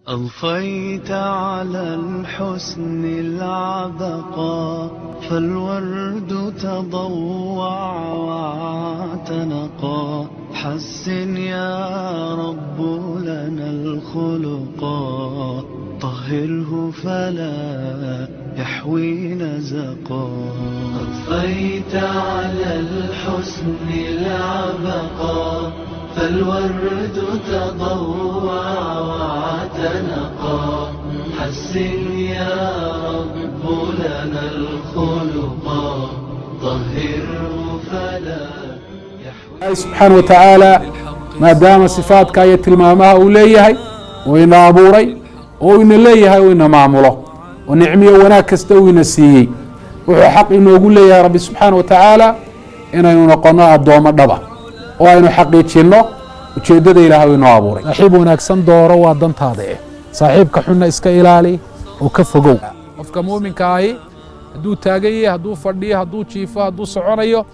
أضفيت على الحسن العبقى، فالورد تضوع واعتنقا. حسن يا رب لنا الخلقا، طهره فلا يحوي نزقا. أضفيت على الحسن العبقى، فالورد تضوع واعتنقا. حسن يا رب لنا الخلقا، طهره فلا يحوي. Subxaana wa tacaala maadaama sifaadka iyo tilmaamaha uu leeyahay oo ina abuuray oo ina leeyahay oo ina maamulo oo nicmiyo wanaag kasta uu ina siiyey, wuxuu xaq inoogu leeyahay Rabbi subxaana wa tacaala inaynu noqono addoommo dhaba oo aynu xaqiijinno ujeeddada Ilaah inoo abuuray. Saaxiib wanaagsan dooro, waa dantaada eh. Saaxiibka xunna iska ilaali oo ka fogow. Qofka muuminka ahi hadduu taagan yahay, hadduu fadhiyo, hadduu jiifo, hadduu soconayo,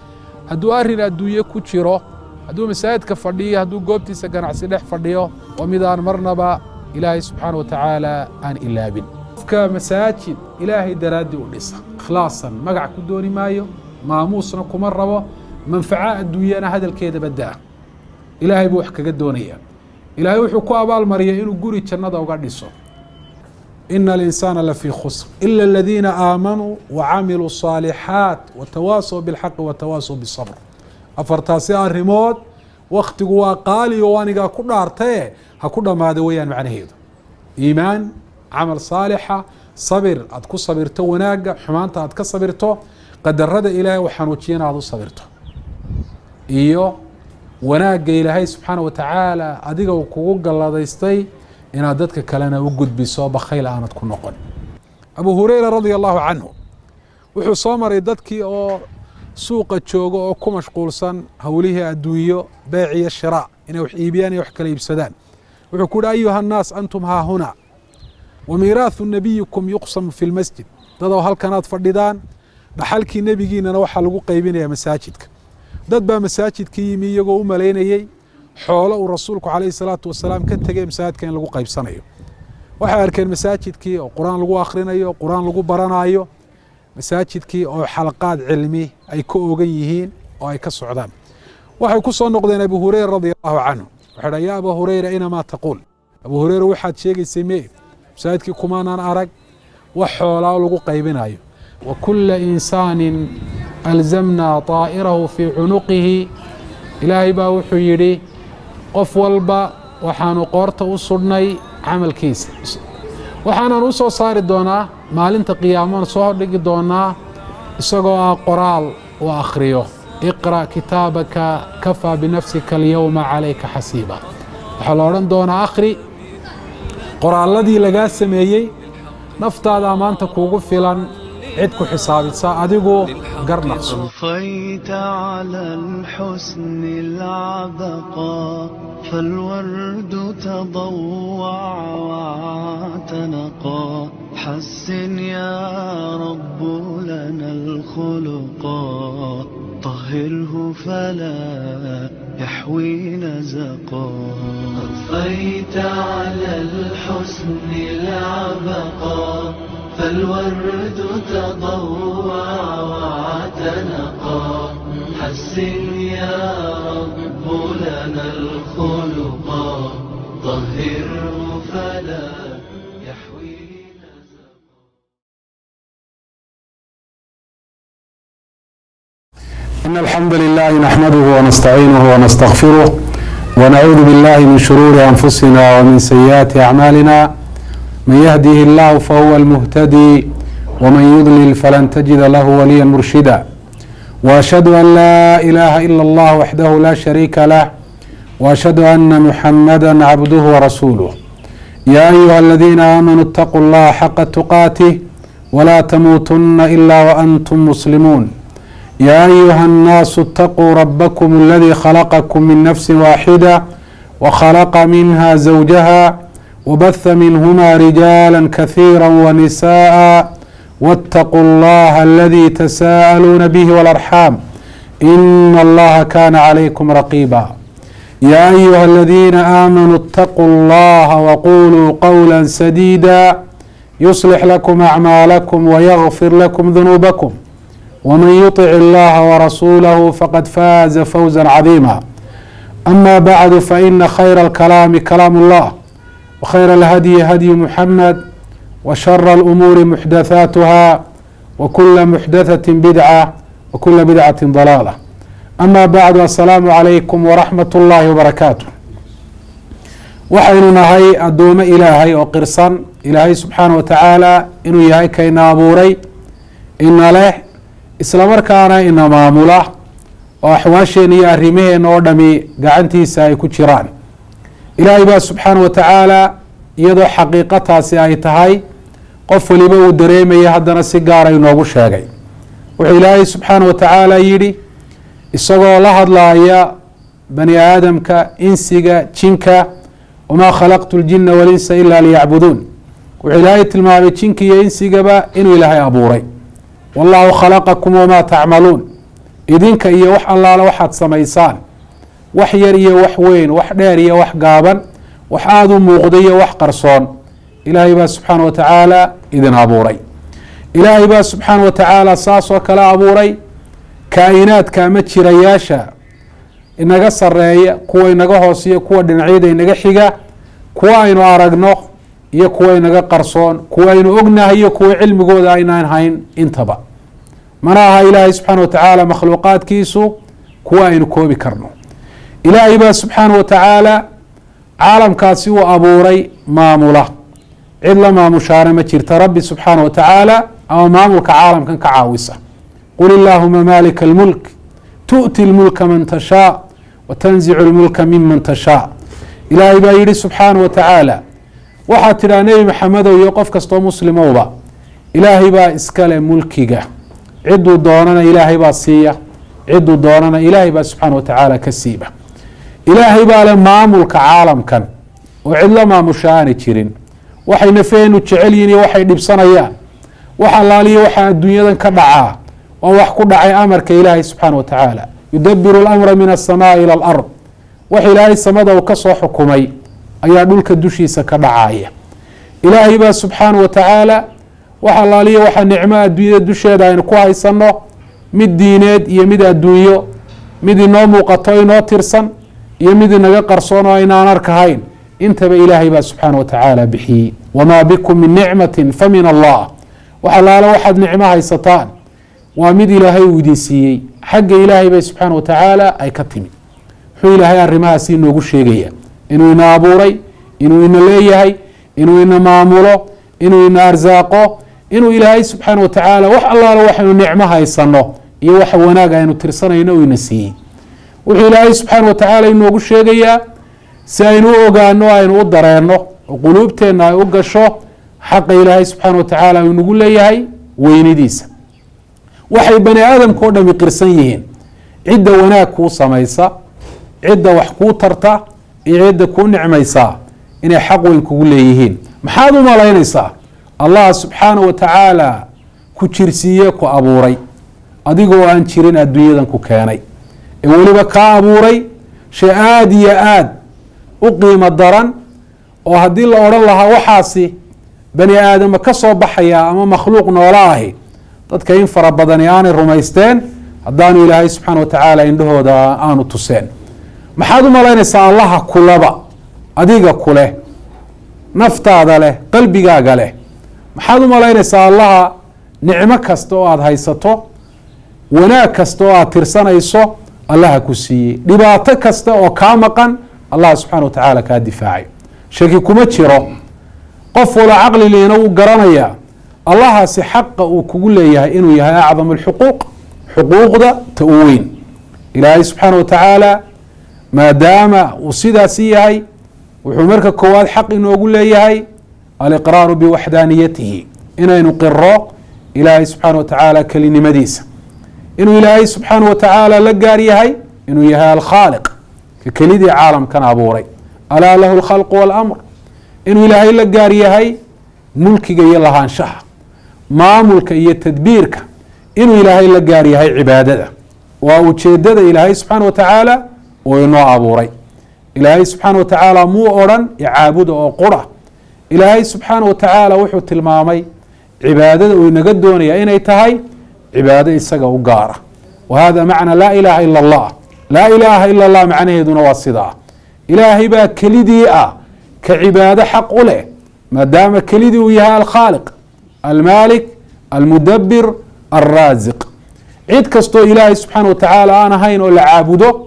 hadduu arrin adduunye ku jiro, hadduu masaajidka fadhiyo, hadduu goobtiisa ganacsi dhex fadhiyo, waa mid aan marnaba Ilaahay subxaana wa tacaala aan ilaabin. Qofka masaajid Ilaahay daraaddii u dhisa ikhlaasan, magac ku dooni maayo, maamuusna kuma rabo, manfaco adduunyana hadalkeeda badaa, Ilaahay buu wax kaga doonaya. Ilaahay wuxuu ku abaalmariyay inuu guri jannada uga dhiso. إن الإنسان لفي خسر إلا الذين آمنوا وعملوا الصالحات وتواصوا بالحق وتواصوا بالصبر. Afartaasi arrimood waktigu waa qaali oo anigaa ku dhaartaye ha ku dhammaada weeyaan macnaheedu: iimaan, camal saalixa, sabir aad ku sabirto wanaagga, xumaanta aad ka sabirto, qadarada Ilaahay u xanuujiyana aad u sabirto, iyo wanaagga Ilaahay subxaana wa tacaala adiga uu kugu galladaystay inaad dadka kalena u gudbiso, bakhayl aanad ku noqon. Abu Hureyra radia allahu canhu wuxuu soo maray dadkii oo suuqa jooga oo ku mashquulsan howlihii adduunyo, beec iyo shiraa, inay wax iibiyaan iyo wax kala iibsadaan. Wuxuu ku uhi: أيها الناس، أنتم هاهنا وميراث نبيكم يقسم في المسجد. Dadow, halkanaad fadhidaan, dhaxalkii nebigiinana waxaa lagu qaybinaya masaajidka. Dad baa masaajidka yimi iyagoo u malaynayey xoolo uu rasuulku calayhi salaatu wasalaam ka tegey masaajidka in lagu qaybsanayo. Waxay arkeen masaajidkii oo Qur-aan lagu akhrinayo, Qur-aan lagu baranayo, masaajidkii oo xalaqaad cilmi ay ka ogan yihiin oo ay ka socdaan. Waxay ku soo noqdeen Abu Hureyra radia allahu canhu. Waxay dhahan: يا أبا هريرة، أين ما تقول? Abu Hureyra, waxaad sheegaysay mee? Masaajidkii kumaanaan arag wax xoolaa lagu qaybinayo. وكل إنسان ألزمنا طائره في عنقه. Ilaahay baa wuxuu yidhi: qof walba waxaanu qoorta u sudhnay camalkiisa, waxaanan u soo saari doonaa maalinta qiyaamana, soo hordhigi doonaa isagoo ah qoraal uu akhriyo. اقرأ كتابك كفى بنفسك اليوم عليك حسيبا. Waxaa la odhan doonaa: akhri qoraalladii lagaa sameeyey, naftaadaa maanta kuugu filan cid ku xisaabisa, adigu garnaqso. أضفيت على الحسن العبقى، فالورد تضوع واعتنقا. حسن يا رب لنا الخلقا، طهره فلا يحوي نزقا. أضفيت على الحسن العبقى، فالورد تضوع واعتنقا. حسن يا رب لنا الخلقا، طهره فلا يحوي نزقا. إن الحمد لله نحمده ونستعينه ونستغفره، ونعوذ بالله من شرور أنفسنا ومن سيئات أعمالنا. من يهده الله فهو المهتدي، ومن يضلل فلن تجد له وليا مرشدا. وأشهد أن لا إله إلا الله وحده لا شريك له، وأشهد أن محمدا عبده ورسوله. يا أيها الذين آمنوا اتقوا الله حق تقاته ولا تموتن إلا وأنتم مسلمون. يا أيها الناس اتقوا ربكم الذي خلقكم من نفس واحدة وخلق منها زوجها وبث منهما رجالا كثيرا ونساء، واتقوا الله الذي تساءلون به والأرحام، إن الله كان عليكم رقيبا. يا أيها الذين آمنوا اتقوا الله وقولوا قولا سديدا يصلح لكم أعمالكم ويغفر لكم ذنوبكم ومن يطع الله ورسوله فقد فاز فوزا عظيما. أما بعد، فإن خير الكلام كلام الله، وخير الهدي هدي محمد، وشر الأمور محدثاتها، وكل محدثة بدعة، وكل بدعة ضلالة. أما بعد، السلام عليكم ورحمة الله وبركاته. Waxaynu nahay addoomo Ilaahay oo qirsan Ilaahay subxaana wa tacaala inuu yahay kayna abuuray, ina leh, islamarkaana ina maamula, oo axwaasheena iyo arrimaheena oo dhami gacantiisa ay ku jiraan. Ilaahay baa subxaana wa tacaala, iyadoo xaqiiqataasi ay tahay qof waliba uu dareemaya, haddana si gaara inoogu sheegay. Wuxuu Ilaahay subxaana wa tacaala yidhi, isagoo la hadlaaya bani aadamka, insiga, jinka: "وما خلقت الجن والإنس إلا ليعبدون." Wuxuu Ilaahay tilmaamay jinka iyo insigaba inuu Ilaahay abuuray. "والله خلقكم وما تعملون." Idinka iyo wax allaala waxaad samaysaan, wax yar iyo wax weyn, wax dheer iyo wax gaaban, wax aada u muuqda iyo wax qarsoon, Ilaahay baa subxaana wa tacaala idin abuuray. Ilaahay baa subxaana wa tacaala saasoo kale abuuray kaa'inaadka ama jirayaasha inaga sareeya, kuwa inaga hooseeya, kuwa dhinacyada inaga xiga, kuwa aynu aragno iyo kuwa inaga qarsoon, kuwa aynu ognahay iyo kuwa cilmigooda aynaan hayn intaba. Mana aha Ilaahay subxaana wa tacaala makhluuqaadkiisu kuwa aynu koobi karno. Ilaahay baa subxaana wa tacaala caalamkaasi uu abuuray maamula, cid la maamushaana ma jirta Rabbi subxaana wa tacaala ama maamulka caalamkan ka caawisa. "قل اللهم مالك الملك تؤتي الملك من تشاء وتنزع الملك ممن تشاء." Ilaahay baa yihi subxaana wa tacaala: waxaad tidhaha, Nebi Maxamedow iyo qof kastoo muslimowba, Ilaahay baa iskale mulkiga, cidduu doonana Ilaahay baa siiya, cidduu doonana Ilaahay baa subxaana wa tacaala ka siiba. Ilaahay baa le maamulka caalamkan oo cid la maamusha aanay jirin. Waxay nafeenu jecel yihin iyo waxay dhibsanayaan, wax allaaliyo waxaa adduunyadan ka dhacaa, waa wax ku dhacay amarka Ilaahay subxaana wa tacaala. "يدبر الأمر من السماء إلى الأرض." Wax Ilaahay samada uu kasoo xukumay ayaa dhulka dushiisa ka dhacaya. Ilaahay baa subxaana wa tacaala wax allaaliyo waxaa nicmo adduunyada dusheeda aynu ku haysano, mid diineed iyo mid adduunyo, mid inoo muuqato inoo tirsan iyo mid inaga qarsoon oo aynaan arkahayn, intaba Ilaahay baa subxaana wa tacaala bixiyey. "وما بكم من نعمة فمن الله." Wax allaala waxaad nicmo haysataan waa mid Ilaahay uu idin siiyey, xagga Ilaahay bay subxaana wa tacaala ay ka timid. Muxuu Ilaahay arrimahaasi inoogu sheegaya? Inuu ina abuuray, inuu ina leeyahay, inuu ina maamulo, inuu ina arsaaqo, inuu Ilaahay subxaana wa tacaala wax allaala waxaynu nicmo haysano iyo waxa wanaag aynu tirsanayno uu ina siiyey. Wuxuu Ilaahay subxaana wa tacaala inoogu sheegayaa si aynu u ogaano, aynu u dareenno oo quluubteenna ay u gasho xaqa Ilaahay subxaana wa tacaala uu inagu leeyahay, weynidiisa. Waxay bani aadamka o dhami qirsan yihiin cidda wanaag kuu samaysa, cidda wax kuu tarta iyo cidda kuu nicmaysaa inay xaq weyn kugu leeyihiin. Maxaad u malaynaysaa Allah subxaana wa tacaala ku jirsiiye, ku abuuray adigoo aan jirin, adduunyadan ku keenay, ee weliba kaa abuuray shay aada iyo aada u qiimo daran, oo haddii la odhan lahaa waxaasi bani aadama ka soo baxaya ama makhluuq noola ahi, dadka in fara badani aanay rumaysteen haddaanu Ilaahay subxaana wa tacaala indhahooda aanu tuseen? Maxaad u malaynaysaa Allaha kulaba, adiga kuleh, naftaada leh, qalbigaaga leh? Maxaad u malaynaysaa Allaha nicmo kasta oo aada haysato, wanaag kasta oo aada tirsanayso Allaha ku siiyey, dhibaato kasta oo kaa maqan Allah subxana wa tacaala kaa difaacay? Shaki kuma jiro, qof walo caqli liina wuu garanayaa Allahaasi xaqa uu kugu leeyahay inuu yahay أعظم الحقوق, xuquuqda ta u weyn. Ilaahay subxaana wa tacaala maadaama uu sidaasi yahay, wuxuu marka koowaad xaq inoogu leeyahay الإقرار بوحدانيته, inaynu qiro Ilaahay subxaana wa tacaala kelinimadiisa, inuu Ilaahay subxaana wa tacaala la gaar yahay, inuu yahay الخالق, ka kelidii caalamkan abuuray, "ألا له الخلق والأمر", inuu Ilaahay la gaar yahay mulkiga iyo lahaanshaha, maamulka iyo tadbiirka, inuu Ilaahay la gaar yahay cibaadada. Waa ujeedada Ilaahay subxaana wa tacaala uu inoo abuuray. Ilaahay subxaana wa tacaala muu odrhan icaabuda oo qura. Ilaahay subxaana wa tacaala wuxuu tilmaamay cibaadada uu inaga doonaya inay tahay cibaado isaga u gaara. Wa hada macna laa ilaaha ila allah. Laa ilaaha ila allah macnaheeduna waa sidaa: ilaahay baa kelidii ah ka cibaado xaq u leh, maadaama kelidii uu yahay alkhaaliq, almaalik, almudabir, alraasiq. Cid kastoo ilaahay subxaana wa tacaala aan ahayn oo la caabudo,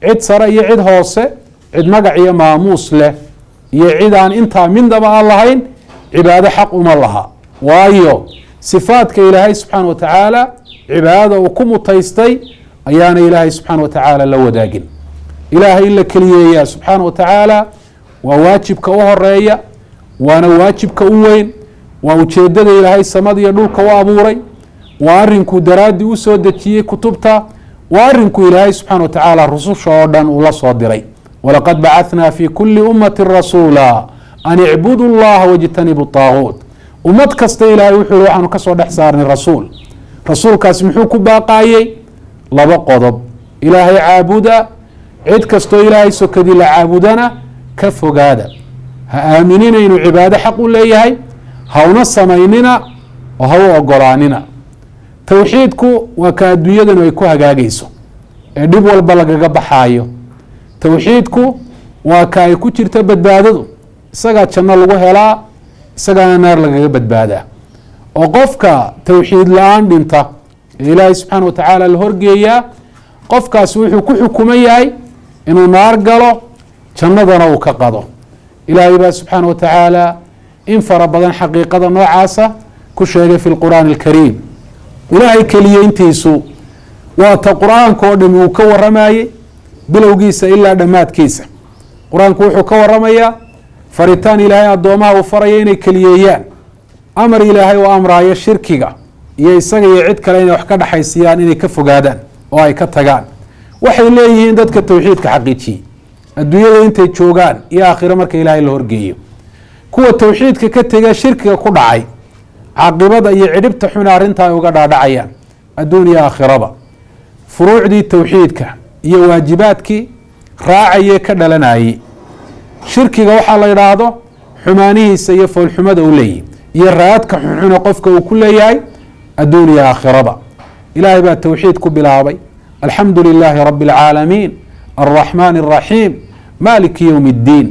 cid sare iyo cid hoose, cid magac iyo maamuus leh iyo cid aan intaa midnaba aan lahayn, cibaado xaq uma laha. Waayo, sifaadka ilaahay subxaana wa tacaala cibaadada uu ku mutaystay ayaana ilaahay subxaana wa tacaala la wadaagin. Ilaahay in la keliyeeyaa subxaana wa tacaala waa waajibka u horeeya, waana waajibka u weyn, waa ujeedada ilaahay samada iyo dhulka u abuuray, waa arinkuu daraaddii usoo dejiyey kutubta, waa arinkuu ilaahay subxaana wa tacaala rususha oo dhan uu la soo diray. Walaqad bacahnaa fi kuli ummati rasuula an icbudu llaha wاjtanibu طaaguut. Ummad kasta ilaahay wuxuu yihi waxaanu kasoo dhex saarnay rasuul. Rasuulkaasi muxuu ku baaqaayey? Laba qodob: ilaahay caabuda, cid kastoo ilaahay sokadii la caabudana ka fogaada. Ha aaminina inuu cibaado xaq u leeyahay, ha una samaynina oo ha u ogolaanina. Towxiidku waa ka adduunyadanu ay ku hagaagayso ee dhib walba lagaga baxaayo. Towxiidku waa ka ay ku jirto badbaadadu, isagaa janno lagu helaa, isagaana naar lagaga badbaadaa. Oo qofka towxiid la-aan dhinta ee ilaahay subxaana wa tacaala la horgeeyaa, qofkaasi wuxuu ku xukuman yahay inuu naar galo, jannadana uu ka qado. Ilaahay baa subxaana wa tacaala in fara badan xaqiiqada noocaasa ku sheegay fi lqur'aani alkariim. Ilaahay keliyeyntiisu waa ta qur-aanka oo dhami uu ka waramayey, bilowgiisa ilaa dhammaadkiisa. Qur-aanku wuxuu ka waramayaa faritaan ilaahay addoomaha uu faraya inay keliyeeyaan, amar ilaahay uu amraayo shirkiga iyo isaga iyo cid kale inay wax ka dhexaysiyaan inay ka fogaadaan oo ay ka tagaan. Waxay leeyihiin dadka towxiidka xaqiijiyey adduunyada intay joogaan iyo aakhiro marka ilaahay la horgeeyo. Kuwa towxiidka ka tegee shirkiga ku dhacay, caaqibada iyo cidhibta xuna arrinta ay uga dhaadhacayaan adduun iyo aakhiraba. Furuucdii towxiidka iyo waajibaadkii raacayee ka dhalanayey shirkiga waxaa la idhaahdo xumaanihiisa iyo foolxumada uu leeyahy iyo raadka xunxuna qofka uu ku leeyahay adduun iyo aakhiraba. Ilaahay baa towxiid ku bilaabay: alxamdu lilaahi rabi اlcaalamiin, alraxmaan الraxiim, maliki yowm اddiin.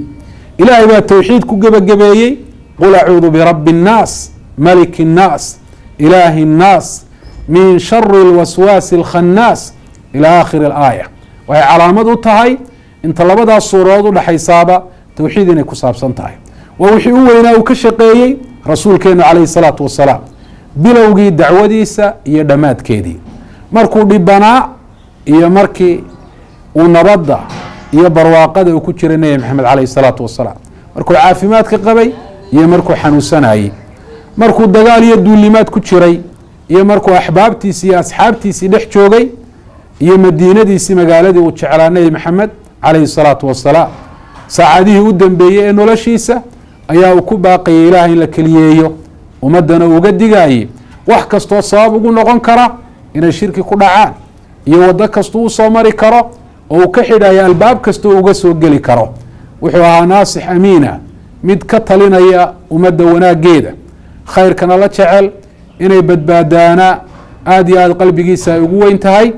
Ilaahay baa towxiid ku gebagabeeyey: qul acuudu birabi الnaas, maliki الnaas, ilaahi الnaas, min shari اlwaswaasi اlkhannaas, ilى aakhiri اlaaya. Waxay calaamad u tahay inta labadaas suuradood udhexaysaaba towxiid inay ku saabsan tahay. Waa wixii u weynaa uu ka shaqeeyey rasuulkeenu calayhi salaatu wasalaam bilowgii dacwadiisa iyo dhammaadkeedii, markuu dhibanaa iyo markii uu nabadda iyo barwaaqada uu ku jiray nebi Maxamed calayhi salaatu wasalaam, markuu caafimaadka qabay iyo markuu xanuunsanayey, markuu dagaal iyo duulimaad ku jiray iyo markuu axbaabtiisii iyo asxaabtiisii dhex joogay iyo madiinadiisii, magaaladii uu jeclaa nebi Maxamed calayhi salaatu wasalaam. Saacadihii u dambeeyey ee noloshiisa ayaa uu ku baaqayay ilaah in la keliyeeyo, ummaddana uga digaayey wax kastoo sabab ugu noqon kara inay shirki ku dhacaan iyo waddo kastuu usoo mari karo oo uu ka xidhayo albaab kastoo uga soo geli karo. Wuxuu ahaa naasix amiina, mid ka talinaya ummadda wanaaggeeda, khayrkana la jecel, inay badbaadaana aada iyo aada qalbigiisa ay ugu weyn tahay,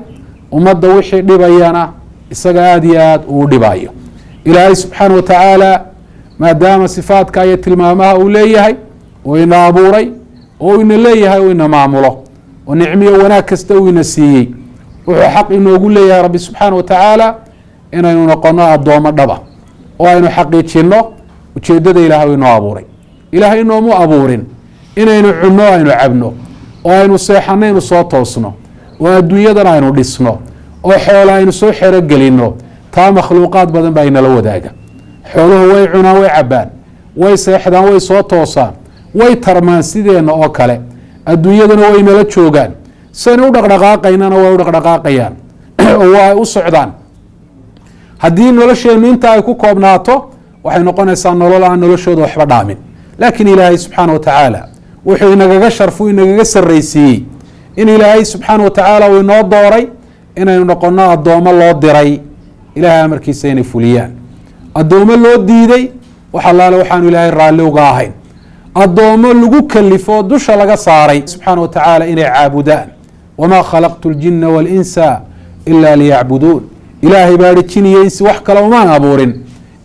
ummadda wixii dhibayana isaga aada iyo aada uu dhibayo. Ilaahay subxaana wa tacaala maadaama sifaadka iyo tilmaamaha uu leeyahay oo ina abuuray oo ina leeyahay oo ina maamulo oo nicmiyo wanaag kasta uu ina siiyey, wuxuu xaq inoogu leeyahay rabbi subxaana wa tacaala inaynu noqono addoommo dhaba oo aynu xaqiijinno ujeeddada ilaah inoo abuuray. Ilaahay inoomu abuurin inaynu cunno, aynu cabno, oo aynu seexanno, aynu soo toosno, oo adduunyadan aynu dhisno, oo xoola aynu soo xerogelinno. Taa makhluuqaad badan baa inala wadaaga. Xooluhu way cunaan, way cabbaan, way seexdaan, way soo toosaan, way tarmaan sideenna oo kale, adduunyaduna way nala joogaan. Saynu u dhaqdhaqaaqaynana way u dhaqdhaqaaqayaan oo waa ay u socdaan. Haddii nolosheennu intaa ay ku koobnaato, waxay noqonaysaa nolol aan noloshooda waxba dhaamin. Laakiin ilaahay subxaana wa tacaala wuxuu inagaga sharfu, inagaga sarraysiiyey in ilaahay subxaana wa tacaala uu inoo dooray inaynu noqono addoommo loo diray ilahay amarkiisa inay fuliyaan. Addoommo loo diiday wax allaale waxaanu Ilaahay raalli uga ahayn, addoommo lagu kalifo dusha laga saaray subxaana wa tacaala inay caabudaan. Wamaa khalaqtu ljina waalinsa ilaa liyacbuduun. Ilaahay baa jin iyo insi wax kale umaan abuurin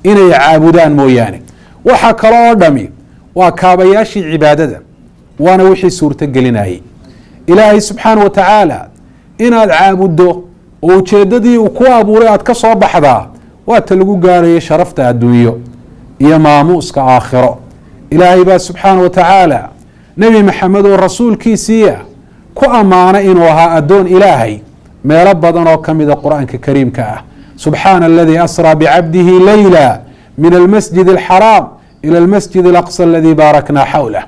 inay caabudaan mooyaane. Waxa kale oo dhami waa kaabayaashii cibaadada, waana wixii suurto gelinayay. Ilaahay subxaana wa tacaala inaad caabuddo oo ujeeddadii uu ku abuuray aad ka soo baxdaa, waa ta lagu gaarayo sharafta adduunyo iyo maamuuska aakhiro. Ilaahay baa subxaana wa tacaala Nebi Maxamed oo rasuulkiisiiya ku ammaanay inuu ahaa addoon Ilaahay meelo badan oo ka mida Qur-aanka kariimka ah. Subxaana aladii asraa bicabdihi leyla min almasjid alxaraam ila almasjid alaqsa aladii baarakna xawlah,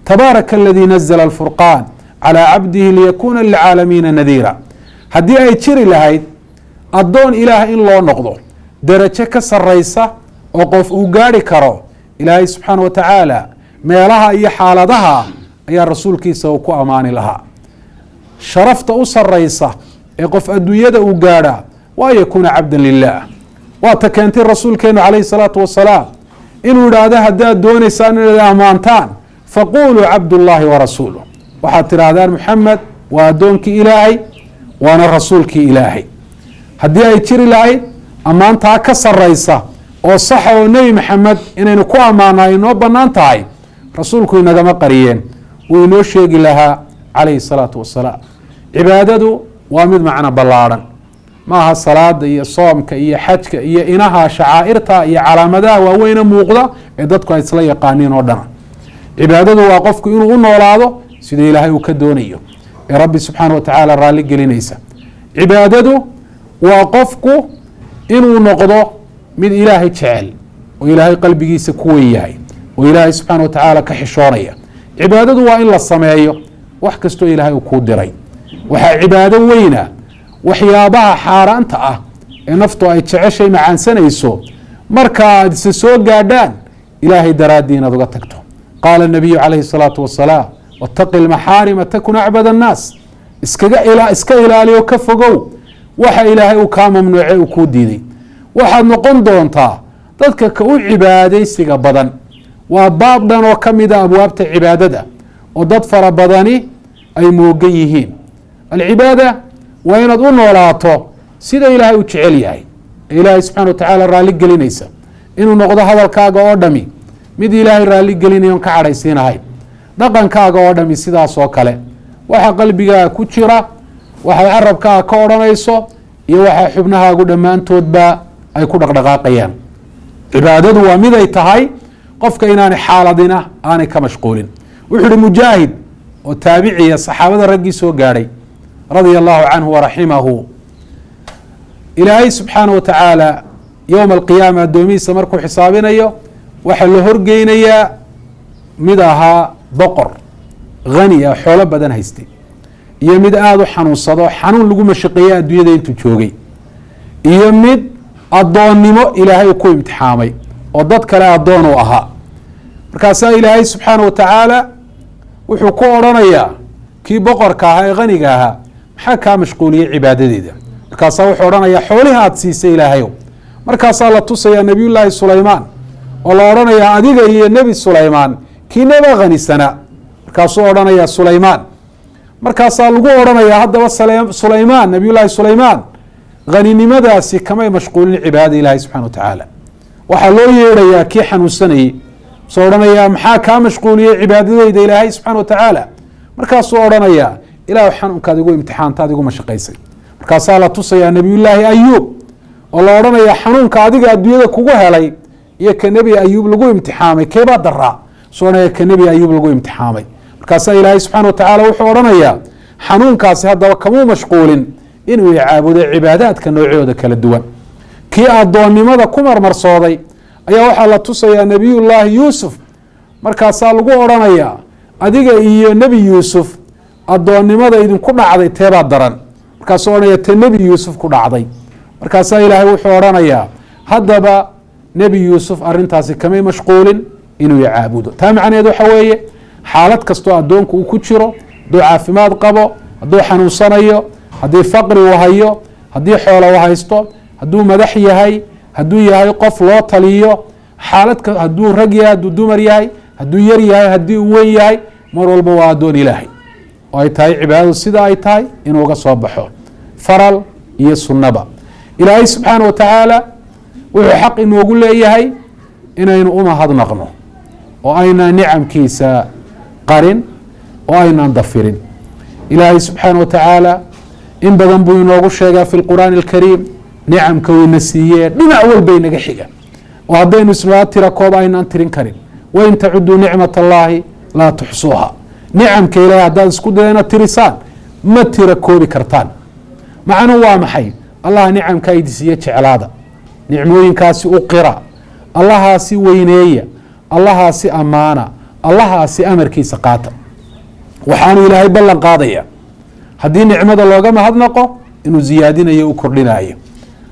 tabaaraka aladii nazla alfurqaan calaa cabdihi liyakuuna lilcaalamiina nadiira. Haddii ay jiri lahayd addoon Ilaah in loo noqdo derajo ka saraysa oo qof uu gaari karo, Ilaahay subxaana wa tacaala meelaha iyo xaaladaha ayaa rasuulkiisa uu ku ammaani lahaa. Sharafta u saraysa ee qof adduunyada uu gaadhaa waa an yakuuna cabdan lilah. Waa ta keentay rasuulkeenu calayhi salaatu wasalaam inuu yidhaahdo: haddaad doonaysaan inaad ammaantaan, faquluu cabdullaahi wa rasuuluh. Waxaad tidhaahdaan Muxamed waa addoonkii Ilaahay waana rasuulkii Ilaahay. Haddii ay jiri lahayd ammaantaa ka saraysa oo saxa oo Nebi Maxamed inaynu ku ammaana ay inoo bannaan tahay, rasuulku inagama qariyeen, wuu inoo sheegi lahaa calayhi salaatu wasalaam. Cibaadadu waa mid macno ballaadhan, maaha salaada iyo soomka iyo xajka iyo inaha shacaa'irta iyo calaamadaha waaweyne muuqda ee dadku ay isla yaqaaniin oo dhana. Cibaadadu waa qofku inuu u noolaado sida Ilaahay uu ka doonayo ee Rabbi subxaana wa tacaala raalli gelinaysa. Cibaadadu waa qofku inuu noqdo mid Ilaahay jecel oo Ilaahay qalbigiisa ku weyn yahay oo Ilaahay subxaana wa tacaala ka xishoonaya. Cibaadadu waa in la sameeyo wax kastoo Ilaahay uu kuu diray. Waxaa cibaado weyna waxyaabaha xaaraanta ah ee naftu ay jeceshay macaansanayso marka aad isa soo gaadhaan Ilaahay daraaddii inaad uga tagto. Qaala nabiyu calayhi salaatu wasalaam: wataqi lmaxaarima takun acbad annaas. Iskaga iska ilaaliyo, ka fogow waxa Ilaahay uu kaa mamnuucay, uu kuu diiday, waxaad noqon doontaa dadka ka u cibaadaysiga badan. Waa baab dhan oo ka mida abwaabta cibaadada oo dad fara badani ay moogan yihiin. Alcibaada waa inaad u noolaato sida Ilaahay u jecel yahay ee Ilaahay subxana wa tacaala raalli gelinaysa, inuu noqdo hadalkaaga oo dhami mid Ilaahay raalli gelinayo on ka cadhaysiinahay, dhaqankaaga oo dhami sidaas oo kale, waxa qalbigaaga ku jira, waxaad carabkaaga ka odhanayso iyo waxaa xubnahaagu dhammaantoodba ay ku dhaqdhaqaaqayaan. Cibaadadu waa miday tahay qofka inaanay xaaladina aanay ka mashquulin. Wuxuu uhi Mujaahid oo taabiciya, saxaabada raggii soo gaadhay, radia allahu canhu waraximahu: Ilaahay subxaana wa tacaala yowma alqiyaama addoomihiisa markuu xisaabinayo waxaa la horgeynayaa mid ahaa boqor hani ah, xoolo badan haystay, iyo mid aada u xanuunsado, xanuun lagu mashaqeeyey adduunyada intuu joogay, iyo mid addoonnimo Ilaahay uu ku imtixaamay oo dad kale addoon uu ahaa. Markaasaa Ilaahay subxaana wa tacaala wuxuu ku odrhanayaa kii boqorka ahaa ee haniga ahaa: maxaa kaa mashquuliyey cibaadadeeda? Markaasaa wuxuu odhanayaa: xoolihi aada siisay, Ilaahayow. Markaasaa la tusayaa Nebiyullaahi Sulaymaan oo la odhanayaa: adiga iyo Nebi Sulaymaan kiinaba hanisanaa? Markaasuu odhanayaa: Sulaymaan. Markaasaa lagu odhanayaa: haddaba Sulaymaan, Nabiyullaahi Sulaymaan, haninimadaasi kamay mashquulin cibaadada Ilaahay subxana wa tacaala. Waxaa loo yeedhayaa kii xanuunsanayey, soo odhanayaa: maxaa kaa mashquuliyey cibaadadeyda Ilaahay subxana wa tacaala? Markaasuu odhanayaa: Ilaah, xanuunkaad igu imtixaantaad igu mashaqaysay. Markaasaa la tusayaa Nebiyullaahi Ayuub oo la odhanayaa: xanuunka adiga adduunyada kugu helay iyo ka Nebi Ayuub lagu imtixaamay keebaa daraa? Soo odhanaya: ka Nebi Ayuub lagu imtixaamay. Markaasaa Ilaahay subxana wa tacaala wuxuu odhanayaa: xanuunkaasi haddaba kamuu mashquulin inuu caabudo cibaadaadka noocyooda kala duwan. Kii addoonnimada ku marmarsooday ayaa waxaa la tusayaa Nebiyullaahi Yuusuf. Markaasaa lagu odhanayaa: adiga iyo Nebi Yuusuf addoonnimada idinku dhacday teebaa daran? Markaasuu odhanaya: te Nebi Yuusuf ku dhacday. Markaasaa Ilaahay wuxuu odhanayaa: haddaba Nebi Yuusuf arrintaasi kamay mashquulin inuu caabudo. Taa macnaheed waxa weeye xaalad kastoo addoonku uu ku jiro, hadduu caafimaad qabo, hadduu xanuunsanayo, haddii faqri uu hayo, haddii xoola uu haysto, hadduu madax yahay, Hadduu yahay qof loo taliyo, xaalad hadduu rag yahay, hadduu dumar yahay, hadduu yar yahay, haddii uu weyn yahay, mar walba waa addoon Ilaahay oo ay tahay cibaadadu sida ay tahay inuu uga soo baxo, faral iyo sunnaba. Ilaahay subxaana wa tacaala wuxuu xaq inoogu leeyahay inaynu umahadnaqno oo aynaan nicamkiisa qarin oo aynaan dafirin. Ilaahay subxaana wa tacaala in badan buu inoogu sheegaa fi lqur'aani alkariim nicamka wayna siiyee dhinac walba inaga xiga, oo haddaynu isnaa tira koob aynaan tirin karin. Wain tacuduu nicmat allahi laa tuxsuuha. Nicamka Ilahay haddaad isku daya inaad tirisaan, ma tira koobi kartaan. Macnuhu waa maxay? Allah nicamkaa idi siiye jeclaada, nicmooyinkaasi u qira, Allahaasi weyneeya, Allahaasi ammaana, Allahaasi amarkiisa qaata. Waxaanu Ilaahay ballan qaadaya haddii nicmada looga mahadnaqo inuu ziyaadinayo, u kordhinayo.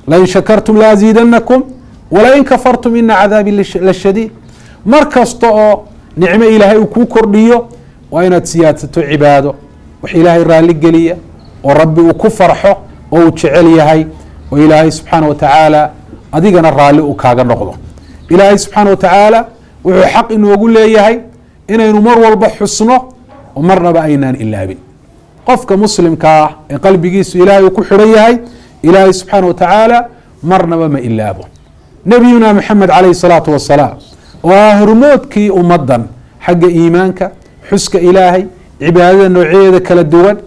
Lain shakartum laaziidanakum walain kafartum ina cadaabi lashadiid. Mar kasta oo nicmo Ilaahay uu kuu kordhiyo, waa inaad siyaadsato cibaado, wax Ilaahay raalli geliya oo Rabbi uu ku farxo oo uu jecel yahay, oo Ilaahay subxaana wa tacaala adigana raalli uu kaaga noqdo. Ilaahay subxaana wa tacaala wuxuu xaq inoogu leeyahay inaynu mar walba xusno oo marnaba aynaan ilaabin. Qofka muslimka ah ee qalbigiisu Ilaahay uu ku xidhan yahay, Ilaahay subxaana wa tacaala marnaba ma ilaabo. Nebiyuna Maxamed calayhi salaatu wasalaam oo ah hormoodkii ummaddan xagga iimaanka, xuska Ilaahay, cibaadada noocyadeeda kala duwan,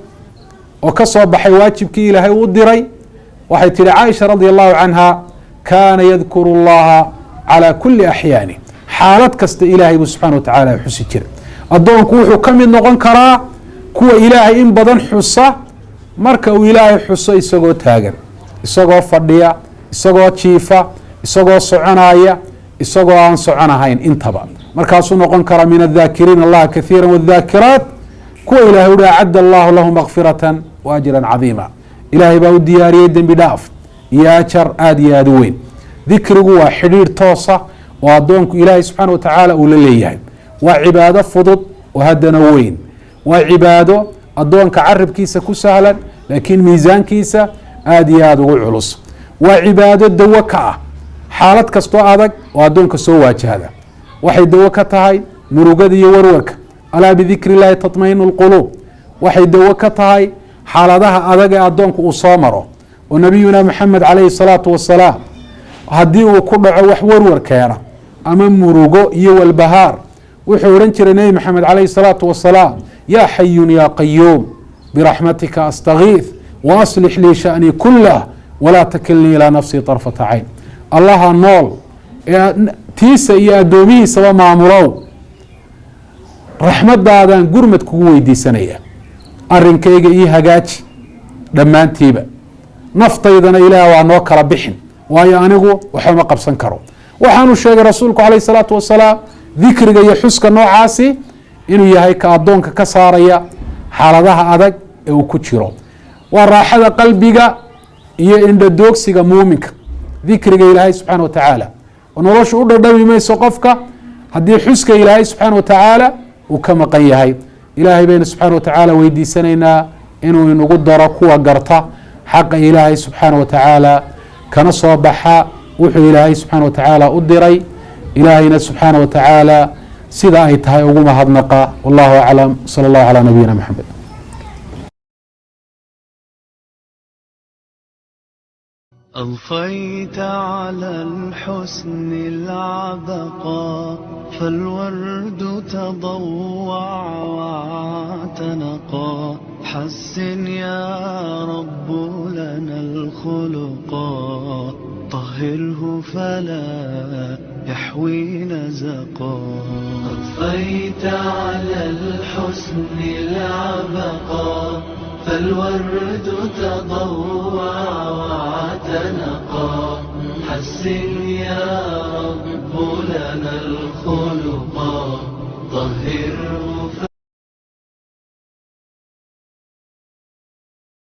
oo ka soo baxay waajibkii Ilaahay uu diray, waxay tihi Caaisha radia allahu canha: kaana yadkuru اllaha calى kuli axyaani. Xaalad kasta Ilaahay buu subxana wa tacaala xusi jiray. Addoonku wuxuu ka mid noqon karaa kuwa Ilaahay in badan xusa marka uu Ilaahay xuso isagoo taagan, isagoo fadhiya, isagoo jiifa, isagoo soconaya, isagoo aan soconahayn intaba. Markaasuu noqon karaa min adhaakiriina allaha kathiira wاdhaakiraat, kuwa Ilahay uhi acadda allahu lahu makfirata wa ajra cadiima. Ilaahay baa u diyaariyey dembi dhaaf iyo ajar aada iyo aada u weyn. Dikrigu waa xidhiidh toosa oo addoonku Ilaahay subxaana wa tacaala uu la leeyahay. Waa cibaado fudud oo haddana weyn. Waa cibaado addoonka carabkiisa ku sahlan, laakiin miisaankiisa aada iyo aada ugu culus. Waa cibaado dawo ka ah xaalad kastoo adag oo addoonka soo waajahda. Waxay dawo ka tahay murugada iyo warwarka. Alaa bidikri illaahi tatmainu lquluub. Waxay dawo ka tahay xaaladaha adag ee addoonku uu soo maro, oo nabiyuna Maxamed calayhi salaatu wasalaam haddii uu ku dhaco wax warwar keena ama murugo iyo walbahaar, wuxuu odhan jiray Nebi Maxamed calayhi salaatu wasalaam: yaa xayun yaa qayuum, biraxmatika astagiith, waaslix lii sha'nii kulah, walaa takilnii ilaa nafsii طarfata cayn. Allaha nool ee tiisa iyo addoomihiisaba maamulow, raxmadaadaan gurmad kugu weydiisanaya, arrinkayga ii hagaaji dhammaantiiba, naftaydana Ilaah waa noo kala bixin, waayo anigu waxba ma qabsan karo. Waxaanu sheegay rasuulku calayh salaatu wasalaam dikriga iyo xuska noocaasi inuu yahay ka addoonka ka saaraya xaaladaha adag ee uu ku jiro. Waa raaxada qalbiga iyo indhadoogsiga muuminka dikriga Ilaahay subxaana wa tacaala, oo noloshu u dhadhami mayso qofka haddii xuska Ilaahay subxaana wa tacaala uu ka maqan yahay. Ilaahay baynu subxaana wa tacaala weydiisanaynaa inuu inagu daro kuwa garta xaqa Ilaahay subxaana wa tacaala, kana soo baxa wuxuu Ilaahay subxaana wa tacaala u diray, Ilaahayna subxaana wa tacaala sida ay tahay ugu mahadnaqa. Wallahu aclam, sala allahu calaa nabiyina Maxamed. أضفيت على الحسن العبقى، فالورد تضوع واعتنقا. حسن يا رب لنا الخلقا، طهره فلا يحوي نزقا. أضفيت على الحسن العبقى، فالورد تضوع واعتنقا. حسن يا رب لنا الخلقا.